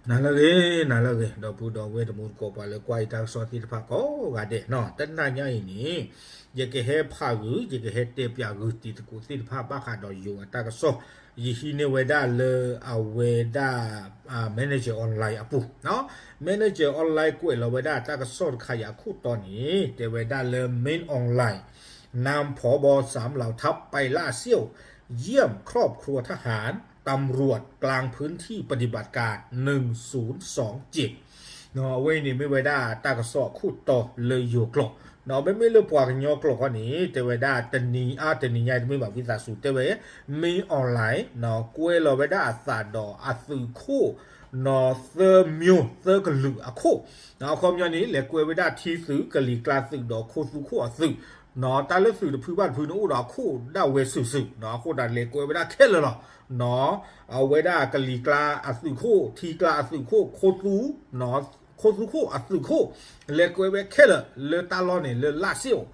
နၤလၢအဂ့ၤ, နၤလၢအဂ့ၤ, ဒီပုၢ်ဒီဝဲၢ်တံၤသကိး ပှၤလၢကွၢ်ယတၢ်ကစီၣ်သ့ၣ်တဖၣ်ကိးဂၤဒဲးနီၤ, တနံၤညါအံၤန့ၣ် ယကဟဲဖးဂုာ် ယကဟဲတဲပၠးဂုာ်တံၤသကိးသ့ၣ်တဖၣ် ဘၣ်ဃးဒီးယိၤအတၢ်ကစီၣ်, ယဟံးန့ၢ်ဝဲဒၣ်လၢအဝဲဒၣ် Manager Online အပူၤ, Manager Online ကွဲးလီၤဝဲဒၣ်တၢ်ကစီၣ်တခါအံၤအခိၣ်တီန့ၣ် တဲဝဲဒၣ်လၢ Min Aung Hlaing นำ ผบ.สาม เหล่าทัพไปล่าเสี้ยว เยี่ยมครอบครัวทหาร ตำรวจกลางพื้นที่ปฏิบัติการ หนึ่งศูนย์สองเจ็ด အဝဲအံၤန့ၣ်မ့ၢ်ဝဲဒၣ်တၢ်ကစီၣ်အခိၣ်တီလၢယိၤကျိာ်, မ့မ့ၢ်လၢပှၤကညီကျိာ်ဃီန့ၣ် တဲဝဲဒၣ်တနံၤအါ တနံၤညါတမ့ၢ်ဘၣ် ဝံသးစူၤတဲဝဲ Min Aung Hlaing ကွဲးလီၤဝဲဒၣ်အသးဒီးအသုးခိၣ် နီၢ်သၢမျိုးသၢကလုာ်အခိၣ်, အခီပညီန့ၣ် လဲၤကွဲဝဲဒၣ်ထံသုး ကလံၤကျါသုးဒီးခိၣ်သူခိၣ်အသုး, တၢ်လၢသုးတဖုဘၣ်တဖုန့ၣ်အိၣ်ဒီးအခိၣ်ဒၣ်ဝဲစုာ်စုာ်, အဃိသတးလဲၤကွဲဝဲဒၣ်ခဲလၢာ်လီၤ. အဝဲဒၣ်ကလံၤကျါအသုးခိၣ် ထံကျါအသုးခိၣ် ခိၣ်သူ ခိၣ်သူခိၣ်အသုးခိၣ် လဲၤကွဲဝဲခဲလၢာ်လၢတၢ်လီၢ်န့ၣ်လၢလၣ်စ့ၣ်အိၣ်,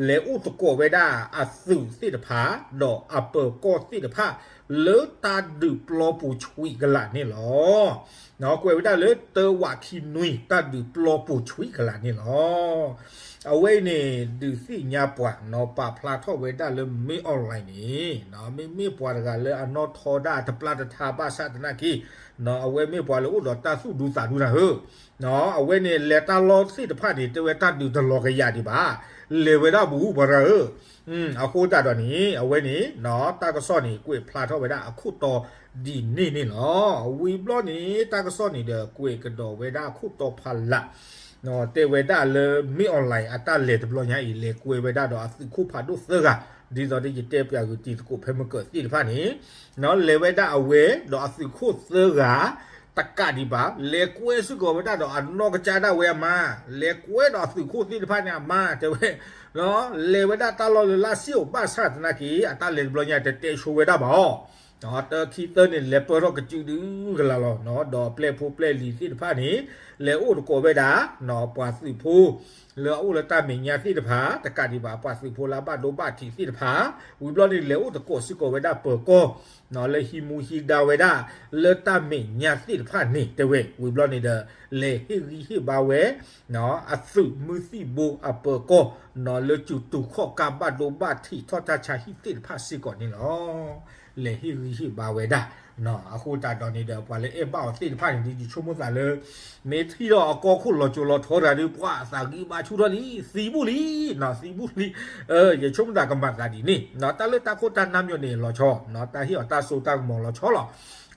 လဲၤအိၣ်သကိးဝဲဒၣ်အသုးသ့ၣ်တဖၣ် ဒီးအပၢၤကီၢ်သ့ၣ်တဖၣ် လၢတၢ်ဒုးပျီပူၤဆှံကလာ်န့ၣ်လီၤ. ကွဲးဝဲဒၣ်လၢတၢဝးခံနွံ တၢ်ဒုးပျီပူၤဆှံကလာ်န့ၣ်လီၤ. အဝဲအံၤန့ၣ် ဒုးသ့ၣ်ညါပှၤနီၤ ပာ်ဖျါထီၣ်ဝဲဒၣ်လၢ Min Aung Hlaing န့ၣ် မ့မ့ၢ်ပှၤတဂၤလၢအနီၣ်ထီဒၣ်တပျၢ်တထါဘၣ်ဆၣ်သနာ်က့ အဝဲမ့ၢ်ပှၤလၢအိၣ်ဒီးတၢ်သူၣ်ဒူသးဒူနၤဧၢ, အဝဲန့ၣ်လဲၤတၢ်လီၢ်သ့ၣ်တဖၣ်န့ၣ် တဲဝဲတၢ်ဒုးတလီၤကယၤဒံးဘၣ်, လဲၤဝဲဒၣ်ဘူးပှၤတဂၤဧၢ, အဃိသတးဒီးန့ၣ် အဝဲန့ၣ် တၢ်ကစီၣ်န့ၣ် ကွဲးဖျါထီၣ်ဝဲဒၣ်အခိၣ်တီဒ်န့ၣ်န့ၣ်လီၤ. ဝံၤဘျီန့ၣ် တၢ်ကစီၣ်န့ၣ်ဒီးကွဲးကဒီးဝဲဒၣ်အခိၣ်တီဖးလး တဲဝဲဒၣ်လၢ Min Aung Hlaing အတၢ်လဲၤတဘျီညါအံၤ လဲၤကွဲဝဲဒၣ်ဒီးအသုးခိၣ်ဖးဒိၣ်သၢဂၤ, ဒ်သိးဒီးယတဲပၠးဂုာ်တံၤသကိးဖဲမုၢ်ကၢၢ်သ့ၣ်တဖၣ်န့ၣ် လဲၤဝဲဒၣ်အဝဲဒီးအသုးခိၣ်သၢဂၤ တကးဒံးဘၣ် လဲၤကွဲစ့ၢ်ကီးဝဲဒၣ်ဒီးအနီၢ်ကစၢ်ဒၣ်ဝဲအမါ, လဲၤကွဲဒီးအသုးခိၣ်သ့ၣ်တဖၣ်န့ၣ်အမါ တဲဝဲ လဲၤဝဲဒၣ်တၢ်လီၢ်လၢလၣ်စ့ၣ်အိၣ်ဘၣ်ဆၣ်သနာ်က့ အတၢ်လဲၤတဘျီညါတတဲဆိဝဲဒၣ်ဘၣ်အီၤ, တၢခံသၢန့ၣ် လဲၤပၢၢ်ထီၣ်ကစုဒုကလၤလီၤ, ဒီးပျဲၢ်ဖိပျဲၢ်လံၤသ့ၣ်တဖၣ်န့ၣ် လဲၤအိၣ်သကိးဝဲဒၣ် ပှၤသုးဖိ လၢအအိၣ်လၢတၢ်မဲာ်ညါသ့ၣ်တဖၣ် တကးဒံးဘၣ် ပှၤသုးဖိလၢအဘၣ်ဒိဘၣ်ထံးသ့ၣ်တဖၣ်, ဝံၤဘျီန့ၣ် လဲၤအိၣ်သကိးစ့ၢ်ကီးဝဲဒၣ်ပၢၤကီၢ် လၢဟံးမူဟံးဒါဝဲဒၣ် လၢတၢ်မဲာ်ညါသ့ၣ်တဖၣ်န့ၣ် တဲဝဲ ဝံၤဘျီန့ၣ်ဒီး လဲၤဟ့ၣ်ဂံၢ်ဟ့ၣ်ဘါဝဲ အသုးမုၢ်သံၣ်ဘိအပၢၤကီၢ် လၢစူၢ်တူးခီၣ်ကၢ်ဘၣ်ဒိဘၣ်ထံးထီၣ်တၢ်ဆါဟံၣ်သ့ၣ်တဖၣ်စ့ၢ်ကီးန့ၣ်လီၤ. လဲၤဟ့ၣ်ဂံၢ်ဟ့ၣ်ဘါဝဲဒၣ်, အဃိသတးဒီးန့ၣ်ဒီး ပှၤလၢအဲၣ်ဘၣ်အီၤသ့ၣ်တဖၣ်န့ၣ် ဒ်ယဆိကမိၣ်သးလၢ မ့ၢ်ထံၣ်ဒီးအကီၢ်ခိၣ်လီၤကၠိလီၤထီတဂၤဒီး ပှၤသးဂံၢ်ဘါဆူၣ်ထီၣ်လံ သံဘူၣ်လံ, သံဘူၣ်လံ, ယဆိကမိၣ်သးကမၤသးဒ်န့ၣ် တၢ်လၢတၢ်ခိၣ်တၢ်နၢ်မၠိန့ၣ် လီၤဆီ, တၢ်ဟ့ၣ်အီၤတၢ်စိတၢ်ကမီၤလီၤဆီလီၤ.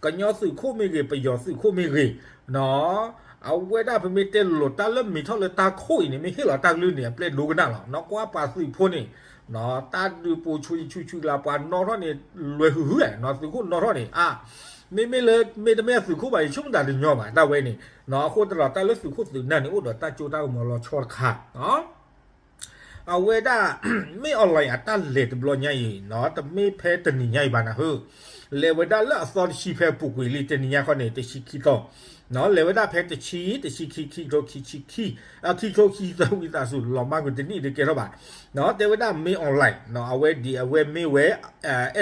ကညီသုးခိၣ်မ့ၢ်ဂ့ၤ ပယီၤသုးခိၣ်မ့ၢ်ဂ့ၤ အဝဲဒၣ်ပမ့ၢ်တဲလိၤလိၤ တၢ်လၢမ့ၢ်ထီၣ်လၢတၢ်ခိၣ်အံၤန့ၣ် မ့ၢ်ဟ့ၣ်လီၤတၢ်ကလုၢ်န့ၣ် အပျဲၢ်ဒိကနၣ်လီၤ. နီၢ်ကွၢ်ပှၤသုးဖိန့ၣ် တၢ်ဒုးပိာ်ဆှံဆူၣ်ဆူၣ်လၢ ပှၤနီၣ်ထီၣ်န့ၣ် လွဲၤဟုၣ်ဟုၣ်, သုးခိၣ်နီၣ်ထီၣ်န့ၣ် အါ, မ့မ့ၢ်လၢ မ့တမ့ၢ်သုးခိၣ်ဘၣ် ယဆိကမိၣ်သးတညီဘၣ် တၢ်ဝဲန့ၣ်, အဃိသတးဒီး တၢ်လၢသုးခိၣ်သုးနၢ်န့ၣ် အိၣ်ဒီးတၢ်စိတၢ်ကမီၤလီၤဆီတခါ အဝဲဒၣ် မ့ၢ် online အတၢ်လဲၤတဘျီညါအံၤ တမ့ၢ်ဖဲတနံၤညါအံၤဘၣ်နၢ်ဟၢ, လဲၤဝဲဒၣ်လၢအသီတဆံဖဲပူၤကွံာ်လံ တနံၤညါခီန့ၣ် တဆံခံသီ, လဲၤဝဲဒၣ်ဖဲတဆံ, တဆံခံ, ခံကထိခံဆံခံ, အခံကထိခံဆံသၢ ဝံသးစူၤ လီၤမၢ်ကွံာ်တနံၣ်ဒုးကဲထီၣ်ဘၣ်, တဲဝဲဒၣ် မ့ၢ် online အဝဲဒ်အဝဲမ့ၢ်ဝဲ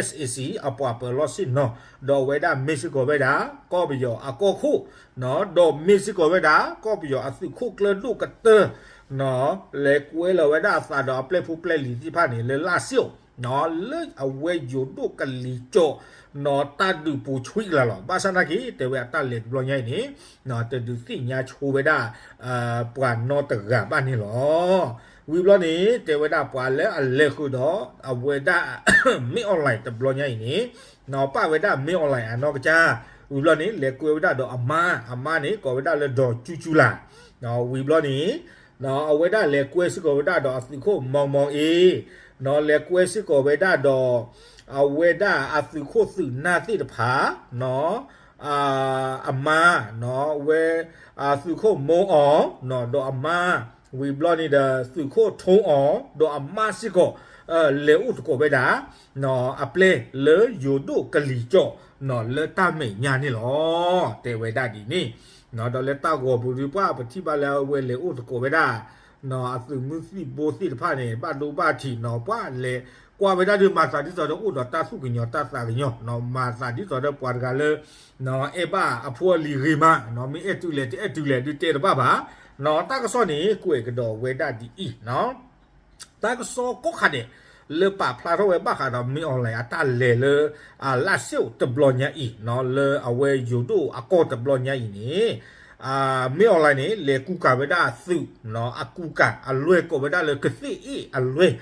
SAC အပှၤပၢၤလီၢ်ဆ့ၣ်နီၤ, ဒီးအဝဲဒၣ်မ့ၢ်စ့ၢ်ကီးဝဲဒၣ် ကီၢ်ပယီၤအကီၢ်ခိၣ် ဒီးမ့ၢ်စ့ၢ်ကီးဝဲဒၣ် ကီၢ်ပယီၤအသုးခိၣ်ကျၢၢ်ဒိၣ်ကတၢၢ် လဲၤကွဲလီၤဝဲဒၣ်အသးဒီးအပျဲၢ်ဖိပျဲၢ်လံၤသ့ၣ်တဖၣ်န့ၣ် လၢလၢ်စ့ၣ်အိၣ် လၢအဝဲယိၤဒိၣ်ကလံၤစိး တၢ်ဒုးပိာ်ဆှံကလာ်လီၤ. ဘၣ်ဆၣ်သနာ်က့ တဲဝဲအတၢ်လဲၤတဘျီညါအံၤန့ၣ် တဒုးသ့ၣ်ညါဆိဝဲဒၣ် ပှၤနီတဂၤဘၣ်န့ၣ်လီၤ. ဝံၤဘျီန့ၣ် တဲဝဲဒၣ်ပှၤလၢအလဲၤဃုာ်ဒီး အဝဲဒၣ် မ့ၢ် online တဘျီညါအံၤန့ၣ် ပာ်ဝဲဒၣ် မ့ၢ် online အနီၢ်ကစၢ်, ဝံၤဘျီန့ၣ် လဲၤကွဲဝဲဒၣ်ဒီးအမါ, အမါန့ၣ် ကိးဝဲဒၣ်လၢ ဒီးကၠူကၠူလၢ်, ဝံၤဘျီန့ၣ် အဝဲဒၣ်လဲၤကွဲစ့ၢ်ကီးဝဲဒၣ်ဒီးအသုးခိၣ်မီမီအ့, လဲၤကွဲစ့ၢ်ကီးဝဲဒၣ်ဒီး အဝဲဒၣ်အသုးခိၣ်သုးနၢ်သ့ၣ်တဖၣ် အမါ, ဝဲ သုးခိၣ်မိအီၤ ဒီးအမါ, ဝံၤဘျီန့ၣ်ဒီး သုးခိၣ်ထိအီၤ ဒီးအမါစ့ၢ်ကီး လဲၤအိၣ်သကိးဝဲဒၣ် အပျဲၢ်လၢယိၤဒိၣ်ကလံၤစိး လၢတၢ်မဲာ်ညါန့ၣ်လီၤ. တဲဝဲဒၣ်ဒ်န့ၣ်, ဒီးလၢတၢ်ဂီၤပူၤဒုးပှၢ် ပထံၣ်ဘၣ်လၢအဝဲလဲၤအိၣ်သကိးဝဲဒၣ် အသုးမုၢ်သံၣ်ဘိသ့ၣ်တဖၣ်န့ၣ် ဘၣ်ဒိဘၣ်ထံးနီၤ ပှၤလဲၤ ကွၢ်ဝဲဒၣ်ဒုးမၤသးဒ်သိးဒီးအိၣ်ဒီးတၢ်သူၣ်ကညီၤတၢ်သးကညီၤ, မၤသးဒ်သိးဒီးပှၤတဂၤလၢ အဲၣ်ဘၣ်အဖိအလံၤဂ့ၤမး, မ့ၢ်အဲၣ်တုၤလဲၣ်တအဲၣ်တုၤလဲၣ်ဒုးတဲတဘၣ်ဘၣ်. တၢ်ကစီၣ်န့ၣ် ကွဲးကဒီးဝဲဒၣ်ဒ်အံၤ, တၢ်ကစီၣ်ကိးခါဒဲး လၢပာ်ဖျါထီၣ်ဝဲဘၣ်ဃးဒီး မင်းအောင်လှိုင် အတၢ်လဲၤလၢ လၢ်စ့ၣ်အိၣ်တဘျီညါအံၤ, လၢအဝဲယိၤဒိၣ်အကီၢ်တဘျီညါအံၤန့ၣ် မင်းအောင်လှိုင် န့ၣ် လဲၤကူကၤဝဲဒၣ်အသုး, အကူကၤအလွဲၢ်ကိးဝဲဒၣ်လၢကသ့ၣ်အ့ၣ်အလွဲၢ်,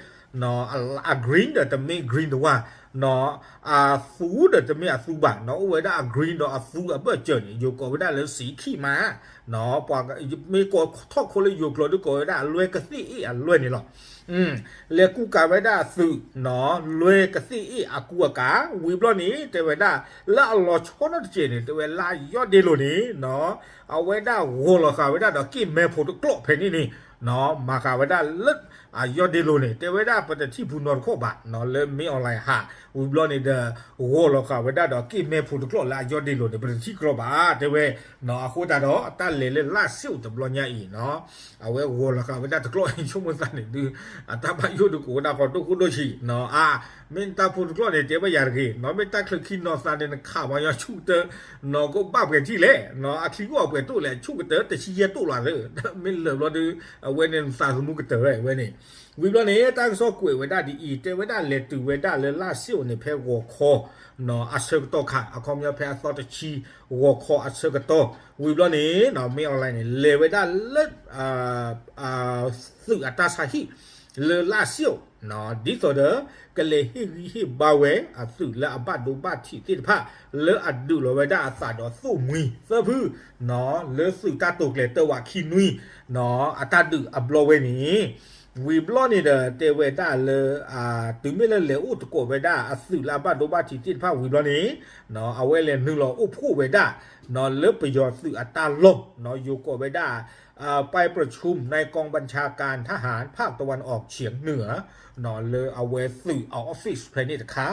အ green ဒီးတမ့ၢ် green တဝါ, အသူဒီးတမ့ၢ်အသူဘၣ်, အိၣ်ဝဲဒၣ်အ green ဒီးအသူအဘၢၣ်စၢၤန့ၣ် ယိၤကိးဝဲဒၣ်လၢစံခံမး, ပှၤမ့ၢ်ကိးထီၣ်ခိလၢယိၤကျိာ်ဒုးကိးဝဲဒၣ်အလွဲၢ်ကသ့ၣ်အ့ၣ်အလွဲၢ်န့ၣ်လီၤ. လဲၤကူကၤဝဲဒၣ်အသုး, လွဲၢ်ကသ့ၣ်အ့ၣ်အကူအကၤ, ဝံၤဘျီန့ၣ် တဲဝဲဒၣ် လၢအလီၤဆီနီတစဲးန့ၣ် တဲဝဲလၢယီၢ်ဒ့လိၤန့ၣ် အဝဲဒၣ်ဂီၤလီၤဃာ်ဝဲဒၣ်ဒီးက့ၣ်မဲဖိတကျိာ်ဖဲန့ၣ်န့ၣ်, မၤဃာ်ဝဲဒၣ်လၢ အယီၢ်ဒ့လိၤန့ၣ် တဲဝဲဒၣ်ပတထံၣ်ပူၤနီတခီၣ်ဘၣ်, လၢမင်းအောင်လှိုင် ဟးဝံၤဘျီန့ၣ်ဒီး ဂီၤလီၤဃာ်ဝဲဒၣ်ဒီးက့ၣ်မဲဖိတကျိာ်လၢအယီၢ်ဒ့လိၤန့ၣ် ပတထံၣ်ကြီဘၣ် တဲဝဲ, အဃိသတးဒီး အတၢ်လဲၤလၢလၢ်စ့ၣ်အိၣ်တဘျီညါအံၤ အဝဲဂီၤလီၤဃာ်ဝဲဒၣ်တကျိာ် ဆိကမိၣ်သးန့ၣ်ဒုး အတၢ်ဘၣ်ယိၣ်ဒုးကိးဝဲဒၣ်ဃီဒိၣ်ခိၣ်ဒိၣ်ဆံး, အါ, မ့ၢ်တၢ်ဖိတကျိာ်န့ၣ် တဲဘၣ်ယၤတဂ့ၤ, မ့ၢ်တၢ်ချၢခံနီၤသးန့ၣ် နခးပှၤညီဆူၣ်ကတၢၢ်, နီၢ်ကဘၣ်ပှဲၤထံၣ်လဲၣ်, အချံကအိၣ်ပှဲၤတိၣ်လဲၣ် ဆူၣ်ကတၢၢ်တဆံယဲၢ်တိၣ်လီၤသၢ, မ့ၢ်လၢာ်ဘျီဒုး အဝဲန့ၣ်နသးသမူကတၢၢ်ဝဲဝဲန့ၣ်, ဝံၤဘျီန့ၣ် တၢ်ကစီၣ်ကွဲးဝဲဒၣ်ဒ်အံၤ တဲဝဲဒၣ်လဲၤတုၤဝဲဒၣ်လၢလၢ်စ့ၣ်အိၣ်န့ၣ် ဖဲဂီၤခီ အဆၢကတီၢ်ခါ အခီပညီဖဲအသီတဆံ ဂီၤခီအဆၢကတီၢ်, ဝံၤဘျီန့ၣ် မင်းအောင်လှိုင် န့ၣ် လဲၤဝဲဒၣ်လၢ သုးအတၢ်ဆါဟံၣ် လၢလၢ်စ့ၣ်အိၣ်, ဒ်သိးဒီး ကလဲၤဟ့ၣ်ဂံၢ်ဟ့ၣ်ဘါဝဲအသုးလၢအဘၣ်ဒိဘၣ်ထံးသ့ၣ်တဖၣ် လၢအဒုးလီၤဝဲဒၣ်အသးဒီးသိၣ်မှံသၢဖု လၢသုးတၢ်တိာ်ကျဲၤတၢ်ဝးခံနွံ အတၢ်ဒုးအဘျီဝဲန့ၣ်, ဝံၤဘျီန့ၣ်ဒီး တဲဝဲဒၣ်လၢ တုၤမ့ၢ်လၢလဲၤအိၣ်သကိးဝဲဒၣ်အသုးလၢအဘၣ်ဒိဘၣ်ထံးသ့ၣ်တဖၣ်ဝံၤဘျီန့ၣ်, အဝဲလဲၤနုာ်လီၤအိၣ်ဖှိၣ်ဝဲဒၣ် လၢပယီၤသုးအတၢ်လီၢ် ယိၤကိးဝဲဒၣ် ไปประชุมในกองบัญชาการทหารภาคตะวันออกเฉียงเหนือ လၢအဝဲသုးအ office ဖဲန့ၣ်တခါ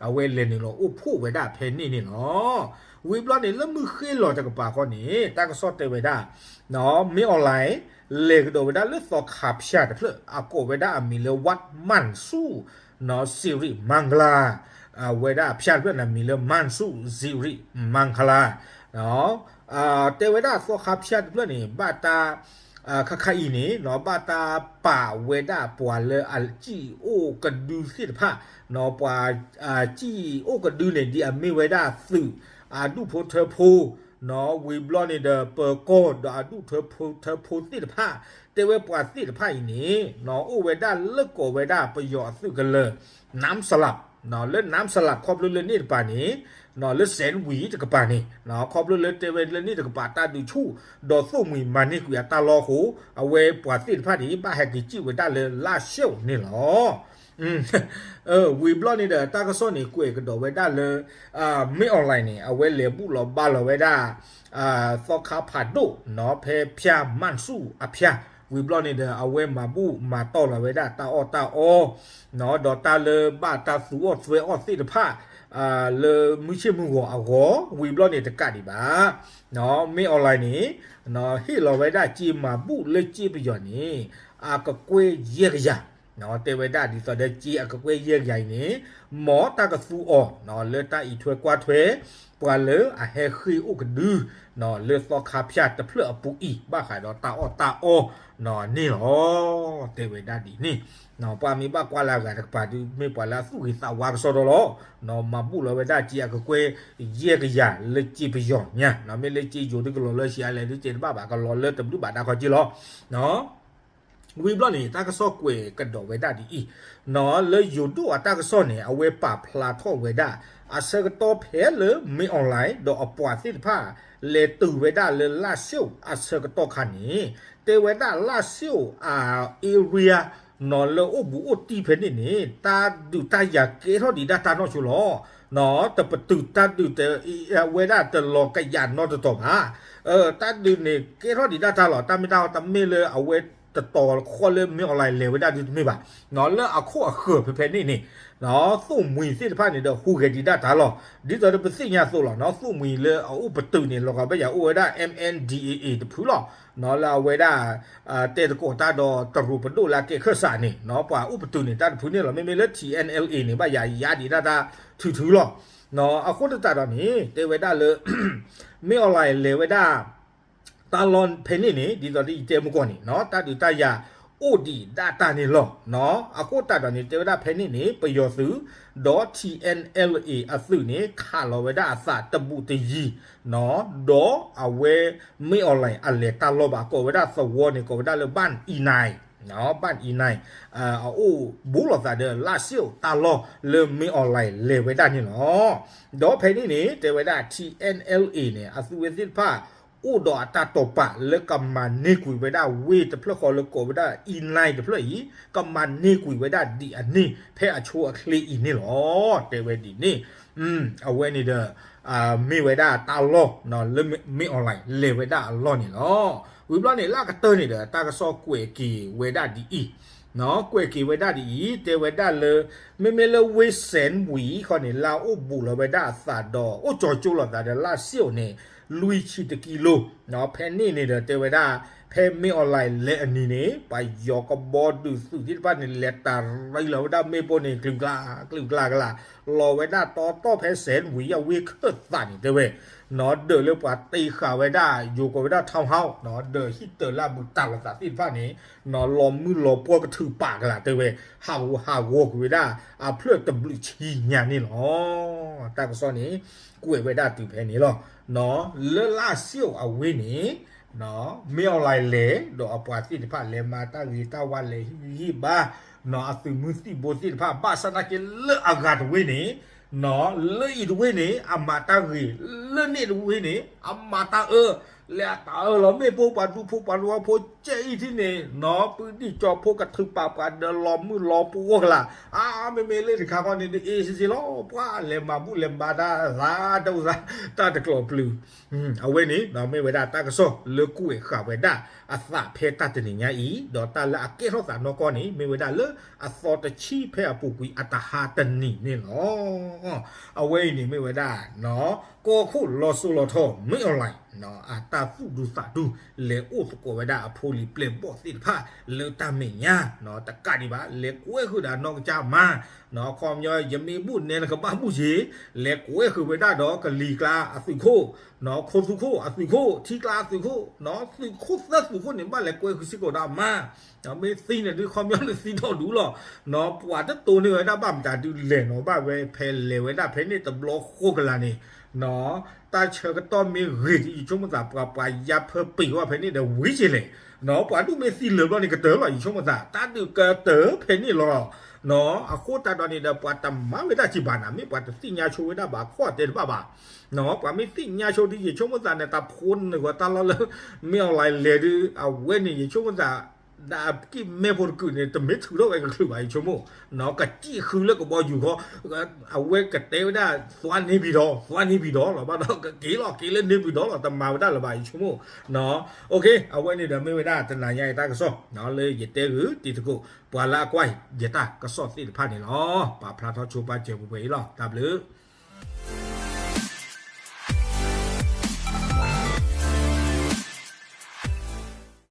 အဝဲလဲၤနုာ်လီၤအိၣ်ဖှိၣ်ဝဲဒၣ်ဖဲန့ၣ်န့ၣ်လီၤ. ဝံၤဘျီန့ၣ် လၢမုၢ်ဃ့လီၤတကပၤဃီန့ၣ် တၢ်ကစီၣ်တဲဝဲဒၣ် မင်းအောင်လှိုင် လဲၤကဒီးဝဲဒၣ်လၢသီခါဖၠၣ်တဖျၢၣ် အကိးဝဲဒၣ်အမံၤလၢ วัดม่านสู่ สิริมังคลา ဝဲဒၣ်အဖၠၣ်တဖျၢၣ်န့ၣ် မံၤလၢ ม่านสู่ สิริมังคลา တဲဝဲဒၣ်သီခါဖၠၣ်တဖျၢၣ်န့ၣ် ဘၣ်တၢ် ခါခါအံၤန့ၣ် ဘၣ်တၢ်ပာ်ဝဲဒၣ်ပှၤလၢအစံၣ်အိၣ်ကဒုသ့ၣ်တဖၣ်, ပှၤစံၣ်အိၣ်ကဒုန့ၣ် ဒ်အမ့ၢ်ဝဲဒၣ်သုး အဒူၣ်ဖိထၢဖိ ဝံၤဘျီန့ၣ်ဒီး ပၢၤကီၢ်ဒီးအဒူၣ်ဖိထၢဖိသ့ၣ်တဖၣ်, တဲဝဲပှၤသ့ၣ်တဖၣ်အံၤန့ၣ် အိၣ်ဝဲဒၣ်လၢကိးဝဲဒၣ်ပယီၤအသုးကလၢၤ နၢမ်စလးပ်, လၢနၢမ်စလးပ် ခီဖျိလၢန့ၣ်တကပၤန့ၣ် လၢစဲးဝံၤတကပၤန့ၣ် ခီဖျိလၢတဲဝဲလၢန့ၣ်တကပၤ တၢ်ဒုးဆူၣ် ဒီးသိၣ်မှံၤမၤန့ၢ်ကွံာ်အတၢ်လီၢ်အဃိ အဝဲပှၤသ့ၣ်တဖၣ်န့ၣ် ဘၣ်ဟဲက့ၤစံၣ်ဝဲဒၣ်လၢလၢ်စ့ၣ်အိၣ်န့ၣ်လီၤ. ဝံၤဘျီန့ၣ်ဒီး တၢ်ကစီၣ်န့ၣ် ကွဲးကဒီးဝဲဒၣ်လၢ မင်းအောင်လှိုင် န့ၣ် အဝဲလဲၤဘူၣ်လီၤဘါလီၤဝဲဒၣ် သီခါဖးဒိၣ် ဖဲဖၠၣ် ม่านสู่ အဖၠၣ် ဝံၤဘျီန့ၣ်ဒီး အဝဲမၤဘူၣ်မၤတီၢ်လီၤဝဲဒၣ်တၢ်အီၣ်တၢ်အီ ဒီးတၢ်လၢဘၣ်တၢ်သူအီၣ်သွဲအီၣ်သ့ၣ်တဖၣ် လၢမုၢ်ဆ့ၣ်မုၢ်ဂီၤအဂီၢ် ဝံၤဘျီန့ၣ်တကးဒံးဘၣ် မင်းအောင်လှိုင် န့ၣ် ဟ့ၣ်လီၤဝဲဒၣ်စ့မၤဘူၣ်လၢစ့ပယီၤန့ၣ် အကကွဲၢ်ယဲၢ်ကယၤ တဲဝဲဒၣ်ဒ်သိးဒီးစ့အကကွဲၢ်ယဲၢ်ကယၤအံၤန့ၣ် မ်တၢ်ကသူအီၤ လၢတၢ်အံးထွဲကွၢ်ထွဲ ပှၤလၢအဟဲဃ့ၢ်အိၣ်ကဒု လၢသီခါဖၠၣ်တဖျၢၣ်အပူၤအံၤ ဘၣ်ဃးဒီးတၢ်အီၣ်တၢ်အီ န့ၣ်လီၤ. တဲဝဲဒၣ်ဒ်န့ၣ် ပှၤမ့ၢ်ဘၣ်ကွၢ်လၢအဂၤတကပၤဒုး မ့ၢ်ပှၤလၢအသူၣ်ဂ့ၤသးဝါကစီဒီလီၤ. မၤဘူၣ်လီၤဝဲဒၣ်စ့အကကွဲၢ်ယဲၢ်ကယၤလၢစ့ပယီၤညါ မ့ၢ်လၢစ့ယိၤဒုးကလီၤလၢစ့အါလဲၣ်ဒုးတဲတဘၣ်ဘၣ် ကလီၤလၢတဘျုးဘၣ်ဒါခီက့လီၤ. ဝံၤဘျီန့ၣ် တၢ်ကစီၣ်ကွဲးကဒီးဝဲဒၣ်ဒ်အံၤ, လၢယိၤဒိၣ်အတၢ်ကစီၣ်န့ၣ် အဝဲပာ်ဖျါထီၣ်ဝဲဒၣ် အဆၢကတီၢ်ဖဲလၢ မင်းအောင်လှိုင် ဒီးအပှၤသ့ၣ်တဖၣ် လဲၤတုၤဝဲဒၣ်လၢလၢ်စ့ၣ်အိၣ်အဆၢကတီၢ်ခါန့ၣ် တဲဝဲဒၣ်လၢ်စ့ၣ်အိၣ်အ area လၢအိၣ်ဘူးအိၣ်တံၢ်ဖဲန့ၣ်န့ၣ် တၢ်ဒုးတၢ်ယၤကဲထီၣ်ဒံးဒၣ်တၢ်နီၢ်ဆိလီၤ. တပတုာ်တၢ်ဒုးတ ဝဲဒၣ်တလီၤကယၤနီတတီၤဘၣ်. တၢ်ဒုးန့ၣ်ကဲထီၣ်ဒံးဒၣ်တၢ်လီၤ တၢ်မ့ၢ်တၢ်တမ့ၢ်လၢအဝဲ တတီၤဃီလၢမ့ၢ်အီၣ်လဲၣ်လဲၤဝဲဒၣ်ဒုတမ့ၢ်ဘၣ်, လၢအခိၣ်အဃၢၤဖဲဖဲန့ၣ်န့ၣ် သိၣ်မှံၤသ့ၣ်တဖၣ်န့ၣ်ဒီးဟူးဂဲၤဒံးဒၣ်တၢ်လီၢ်, ဒ်သိးဒီးပသ့ၣ်ညါသိးလီၤ သိၣ်မှံၤလၢအအိၣ်ပတုာ်န့ၣ် လီၤဂာ်ဘၣ်ယၤအိၣ်ဝဲဒၣ် M N D A A တဖုလီၤ, လၢအဝဲဒၣ် တဲသကိးတၢ်ဒီးတရူးပဒိၣ်လၢအကဲခၢၣ်စးန့ၣ် ပှၤအိၣ်ပတုာ်န့ၣ်တၢ်တဖုန့ၣ်လီၤ. မ့မ့ၢ်လၢ T N L A န့ၣ် ဘၣ်ယၤယါဒံးဒၣ်တၢ်ထုထုလီၤ. အဃိသတးဒီးန့ၣ် တဲဝဲဒၣ်လၢ မ့ၢ်အီၣ်လဲၣ်လဲၤဝဲဒၣ် တၢ်လီၢ်ဖဲန့ၣ်န့ၣ် ဒ်သိးဒီးယတဲမုၢ်ကီၢ်န့ၣ် တၢ်ဒုးတၢ်ယၤအိၣ်ဒံးဒၣ်တၢ်န့ၣ်လီၤ. အဃိသတးဒီးန့ၣ် တဲဝဲဒၣ်ဖဲန့ၣ်န့ၣ် ပယီၤသုး ဒီး T N L A အသုးန့ၣ် ခးလီၤဝဲဒၣ်အသးတဘူးတယံၤ ဒီးအဝဲမ့ၢ်အီၣ်လဲၣ်အလဲၤတၢ်လီၢ်ဘၣ် ကိးဝဲဒၣ်သဝီန့ၣ် ကိးဝဲဒၣ်လၢ ဘၣ်အံၤနၢၤ ဘၣ်အံၤနၢၤ အအိၣ်ဘူးလိာ်သးဒီးလၢ်စ့ၣ်အိၣ်တၢ်လီၢ်လၢမ့ၢ်အီၣ်လဲၣ်လဲၤဝဲဒၣ်န့ၣ်လီၤ. ဒီးဖဲန့ၣ်န့ၣ် တဲဝဲဒၣ် T N L A န့ၣ် အသုးဝဲသ့ၣ်တဖၣ် အိၣ်ဒီးအတၢ်တိာ်ပာ်လၢကမၤန့ၢ်ကွံာ်ဝဲဒၣ်ဝ့ၢ်တဖျၢၣ်ဃီလၢကိးဝဲဒၣ်အံၤနၢၤတဖျၢၣ်အံၤ ကမၤန့ၢ်ကွံာ်ဝဲဒၣ်ဒ်အန့ၣ် ဖဲအဆိအချ့အံၤန့ၣ်လီၤ. တဲဝဲဒ်န့ၣ် အဝဲန့ၣ်ဒီး မ့ၢ်ဝဲဒၣ်တၢ်လီၢ် လၢမ့ၢ်အီၣ်လဲၣ်လဲၤဝဲဒၣ်အလီၢ်န့ၣ်လီၤ. ဝံၤဘျီန့ၣ် လၢအကတၢၢ်န့ၣ်ဒီး တၢ်ကစီၣ်ကွဲးက့ၤဝဲဒၣ်ဒ်အံၤ, ကွဲးက့ၤဝဲဒၣ်ဒ်အံၤ တဲဝဲဒၣ်လၢ မ့မ့ၢ်လၢဝ့ၢ်စဲၣ်ဝံၤဃီန့ၣ် လၢအအိၣ်ဘူးလီၤဝဲဒၣ်အသးဒီး အိၣ်ကၠီၤကၠိလိာ်သးဒီးလၢ်စ့ၣ်အိၣ်န့ၣ် လွံၢ်ဆံတကံလိၤ, ဖဲန့ၣ်န့ၣ်ဒီး တဲဝဲဒၣ် ဖဲမ့ၢ်အီၣ်လဲၣ်လဲၤအနံၤန့ၣ် ပှၤယီၤကဘီဒုးသုးသ့ၣ်တဖၣ်န့ၣ် လဲၤတရံးလီၤဝဲဒၣ်မ့ၣ်ပိၢ်န့ၣ် ကျုၤကျါ ကျုၤကျါကလာ် လီၤဝဲဒၣ်တီတီဖဲစဲၣ်ဝံၤအဝ့ၢ်ခၢၣ်သးန့ၣ် တဲဝဲ ဒၢးလၢပှၤတ့ဃာ်ဝဲဒၣ် ယိၤကိးဝဲဒၣ် townhouse ဒၢးဟံၣ်တၢၤလၢအဘူးတံၢ်လိာ်သးသ့ၣ်တဖၣ်န့ၣ် လီၤမုၢ်လီၤပှီၢ်ကထုးပာ်ကလာ် တဲဝဲ ဟးဂူာ်ဟးဂီၤကွံာ်ဝဲဒၣ် အဖျၢၣ်တဘျုးဆံညါန့ၣ်လီၤ. တၢ်ကစီၣ်န့ၣ် ကွဲးဝဲဒၣ်တုၤဖဲန့ၣ်လီၤ. လၢလၢ်စ့ၣ်အိၣ်အဝ့ၢ်န့ၣ် မ့ၢ်အီၣ်လဲၣ်လဲၤ ဒီးအပှၤသ့ၣ်တဖၣ်လဲၤမၤတၢ်ဂ့ၤတၢ်ဝါလဲၤဟ့ၣ်ဂံၢ်ဟ့ၣ်ဘါ အသုးမုၢ်သံၣ်ဘိသ့ၣ်တဖၣ် ဘၣ်ဆၣ်သနာ်က့လၢအဂၤတဝ့ၢ်န့ၣ် လၢအံၤတဝ့ၢ်န့ၣ် အမၤတၢ်ဂ့ၤ လၢန့ၣ်တဝ့ၢ်န့ၣ် အမၤတၢ်အၢ လဲၤအတၢ်အၢလီၤ မ့ၣ်ပိၢ်ပှၤဒူဖိပှၤဒူဖိကဲအံၤထံၣ်န့ၣ် ပဒံၣ်ကၠီဖိကထုးပာ်ပှၤဒီးလီၤမုၢ်လီၤပှီၢ်ကလာ် အါ မ့မ့ၢ်လၢတခါခီန့ၣ် တအ့စ့စ့လီၤ ပှၤလဲၤမၤဘူၣ်လဲၤမၤတၢ်သးဒိၣ်သး တၢ်တကျိၤပျုၤ အဝဲန့ၣ် မ့ၢ်ဝဲဒၣ်တၢ်ကစီၣ်လၢကွဲးဃာ်ဝဲဒၣ်အသးဖဲတၢ်တနံၤညါအံၤ ဒီးတၢ်လၢအကဲထီၣ်သးနီၢ်ကီၢ်န့ၣ် မ့ၢ်ဝဲဒၣ်လၢအသီတဆံဖဲအပူၤကွံာ်အတဟါတနံၤန့ၣ်လီၤ. အဝဲအံၤန့ၣ်မ့ၢ်ဝဲဒၣ် ကီၢ်ခိၣ်လီၤစိၤလီၤထီ မ့ၢ်အီၣ်လဲၣ် အတၢ်သူၣ်ဒူသးဒူ လဲၤအိၣ်သကိးဝဲဒၣ်အဖိလံၤပျဲၢ်ဘီၣ်သ့ၣ်တဖၣ်လၢတၢ်မဲာ်ညါ တကးဒံးဘၣ် လဲၤကွဲဃုာ်ဒီးနီၢ်ကစၢ်မါ ခီပညီ ယမ့ၢ်ဘူၣ်နဲနကဘၣ်ဘူၣ်ယ့ၤ လဲၤကွဲဃုာ်ဝဲဒၣ်ဒီးကလံၤကျါအသုးခိၣ် ခိၣ်သူခိၣ်အသုးခိၣ် ထံကျါအသုးခိၣ် သုးခိၣ်သၢသုးခိၣ်န့ၣ် ဘၣ်လဲၤကွဲဃုာ်စ့ၢ်ကီးဒၣ်မါ မ့ၢ်သံန့ၣ်ဒုးခီပညီန့ၣ်သံထီၣ်ဒူလီၤ ပှၤတတိၢ်န့ၢ်ဝဲဒၣ်ဘၣ်မတၤဒုးလဲၤနီၤ ဘၣ်ဝဲဖဲလဲၤဝဲဒၣ်ဖဲန့ၣ်တဘျီဃီကလာ်န့ၣ် တၢ်ဆၢကတီၢ်မ့ၢ်ဂ့ၤဒ်ယဆိကမိၣ်သး ပှၤပှၤယါဖၢပ့ၤဝဲဖဲန့ၣ်ဒီးဝံၤက့ၤလဲၣ် ပှၤဒုးမ့ၢ်သံလၢာ်ဘျီန့ၣ်ကတၢၢ်လီၤ ယဆိကမိၣ်သး တၢ်ဒုးကတၢၢ်ဖဲန့ၣ်လီၤ အဃိသတးဒီးန့ၣ်ဒီး ပှၤတမၤဝဲဒၣ်စံးဘၣ်နၤ မ့ၢ်ပှၤတသ့ၣ်ညါဆိဝဲဒၣ်ဘၣ်ခီၣ်တဲတဘၣ်ဘၣ် ပှၤမ့ၢ်သ့ၣ်ညါဆိဒ်ယဆိကမိၣ်သးန့ၣ် တၢ်ဖိနုာ်ဂီၤတၢ်လီၢ်လၢ မ့ၢ်အီၣ်လဲၣ်လဲၤဒုး အဝဲန့ၣ် ယဆိကမိၣ်သး ဒၣ်ကံၣ်မဲဖိတကုာ်န့ၣ် တမ့ၢ်ထုးထီၣ်ဝဲကချုးဘၣ် ယဆိကမိၣ် ကစံၣ်ဃုလၢကဘီယူၤခီ အဝဲကတဲဝဲဒၣ် သွါန့ၢ်ဘံၤဒီး သွါန့ၢ်ဘံၤဒီးလီၤ ဘၣ်ဒီးကက့ၤလီၤက့ၤလၢန့ၢ်ဘံၤဒီးလီၤ တမၤဝဲဒၣ်လၢၤဘၣ် ယဆိကမိၣ် အဝဲန့ၣ်ဒီးမ့ၢ်ဝဲဒၣ်တနၤညါအံၤတၢ်ကစီၣ် လၢယတဲဂုာ်တံၤသကိး ပှၤလၢအကွၢ်ယတၢ်ကစီၣ်သ့ၣ်တဖၣ်န့ၣ်လီၤ ပာ်ဖျါထီၣ်ဆိပာ်စၢၤပှဲၤပှဲၤအံၤလီၤ တၢ်ဘျုး